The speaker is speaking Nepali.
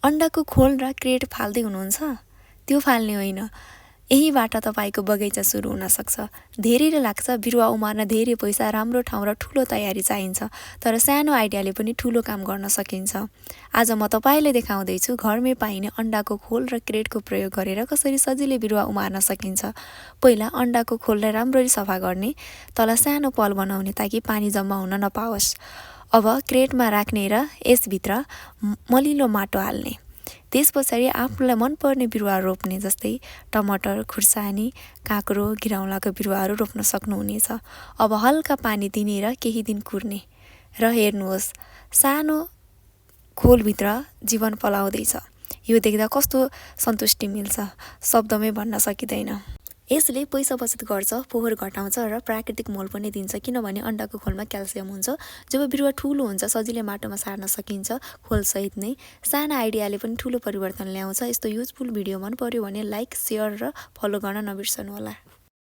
अन्डाको खोल र क्रेट फाल्दै हुनुहुन्छ? त्यो फाल्ने होइन। यहीबाट तपाईँको बगैँचा सुरु हुन सक्छ। धेरैले लाग्छ बिरुवा उमार्न धेरै पैसा, राम्रो ठाउँ र ठुलो तयारी चाहिन्छ, तर सानो आइडियाले पनि ठुलो काम गर्न सकिन्छ। आज म तपाईँलाई देखाउँदैछु घरमै पाइने अन्डाको खोल र क्रेटको प्रयोग गरेर कसरी सजिलै बिरुवा उमार्न सकिन्छ। पहिला अन्डाको खोललाई राम्ररी सफा गर्ने, तल सानो पल बनाउने ताकि पानी जम्मा हुन नपाओस्। अब क्रेटमा राख्ने र यसभित्र मलिलो माटो हाल्ने। त्यस पछाडि आफूलाई मनपर्ने बिरुवा रोप्ने, जस्तै टमाटर, खुर्सानी, काँक्रो, घिरौँलाको बिरुवाहरू रोप्न सक्नुहुनेछ। अब हल्का पानी दिने र केही दिन कुर्ने र हेर्नुहोस् सानो खोलभित्र जीवन पलाउँदैछ। यो देख्दा कस्तो सन्तुष्टि मिल्छ, शब्दमै भन्न सकिँदैन। यसले पैसा बचत गर्छ, फोहोर घटाउँछ र प्राकृतिक मल पनि दिन्छ, किनभने अन्डाको खोलमा क्याल्सियम हुन्छ। जब बिरुवा ठुलो हुन्छ सजिलै माटोमा सार्न सकिन्छ। खोलसहित नै साना आइडियाले पनि ठुलो परिवर्तन ल्याउँछ। यस्तो युजफुल भिडियो मन पर्यो भने लाइक, सेयर र फलो गर्न नबिर्सनुहोला।